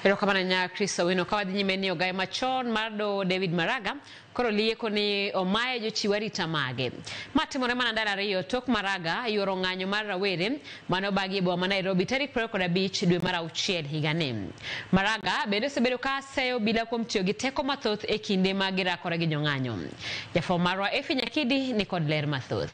Erokamano nya Chris Owino. Ka wadhi nyime ni ogaye machon mar doho David Maraga koro lieko ni omaye jochiw arita mage. Ma timore mana ndalo 2 tok Maraga yuoro ng'anyo mar rawere mane obagi e boma ma Nairobi tarik 25 dwe mar 6 higani. Maraga bende osebedo ka seyo obila kuom tiyo gi teko mathoth e kinde ma girakore gi jong'anyo. Jafwambo marwa Effie Nyakidi ni kod ler mathoth.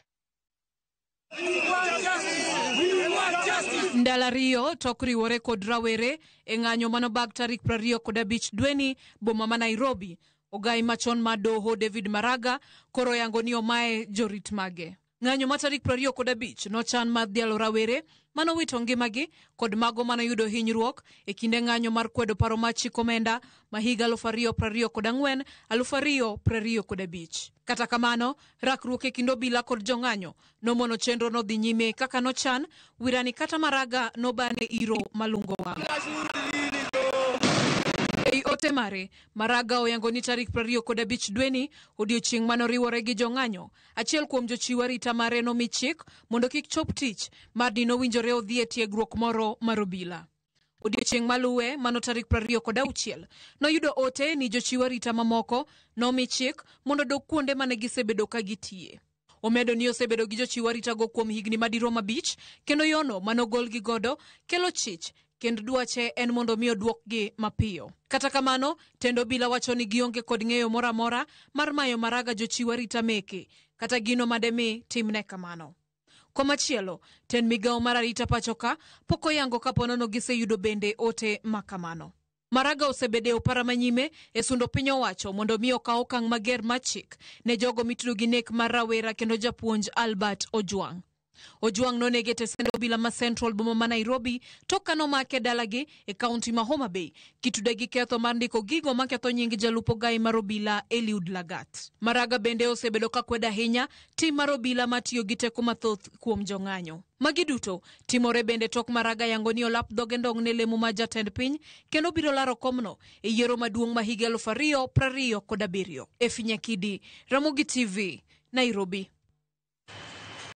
Ndalo 2 tok riwore kod rawere e ng'anyo manobag tarik 25 dweni boma ma Nairobi. Ogai machon ma doho David Maraga koro yango ni omaye jorit mage. Ng'anyo ma tarik 25 nochan mar dhialo rawere manowito ngimagi kod mago manoyudo hinyruok e kinde ng'anyo mar kwedo paro mar chik omenda ma higa 2024 2025. Kata kamano, rakruok e kind obila kod jong'anyo nomono chenro nodhi nyime kaka nochan, wirani kata Maraga nobane iro malungo wang'. Ei ote mare, Maraga oyango ni tarik 25 dweni, odiochieng' manoriwore gi jong'anyo, achiel kuom jochiw arita mare nomi chik mondo kik chop tich, mar ni nowinjore odhi e tiegruok moro mar obila. Odiochieng' maluwe, mano tarik 26, noyudo ote ni jochiw arita mamoko nomi chik mondo odog kuonde mane gisebedo ka gitiye. Omedo ni osebedo gi jochiw aritago kuom higni madirom 5, kendo yono manogolgi godo kelo chich, kendo dwache en mondo mi oduokgi mapiyo. Kata kamano, tend obila wacho ni gionge kod ng'eyo moro amora mar mayo Maraga jochiw arita meke, kata gino mademi timne kamano. Komachielo, tend migawo mar arita pacho ka pok oyango kapo nono giseyudo bende ote makamano. Maraga osebedo e opara manyime e sundo piny owacho mondo mi okaw okang' mager mar chik ne jogo mitudo gi nek mar rawera kendo japuonj Albert Ojwang'. Ojwang' nonege e tesend obila ma Central boma ma Nairobi tok ka nomake dalagi e kaunti ma Homa Bay kitude gi ketho mar ndiko gigo maketho nying jalup ogai mar obila Eliud Lagat. Maraga bende osebedo ka kwedo ahinya tim mar obila matiyo gi teko mathoth kuom jong'anyo. Magi duto timore bende tok Maraga yango ni olap dhoge ndong' ne lemo mar jatend piny kendo biro laro komno e yiero maduong' ma higa 2027. Effie Nyakidi, Ramogi TV, Nairobi.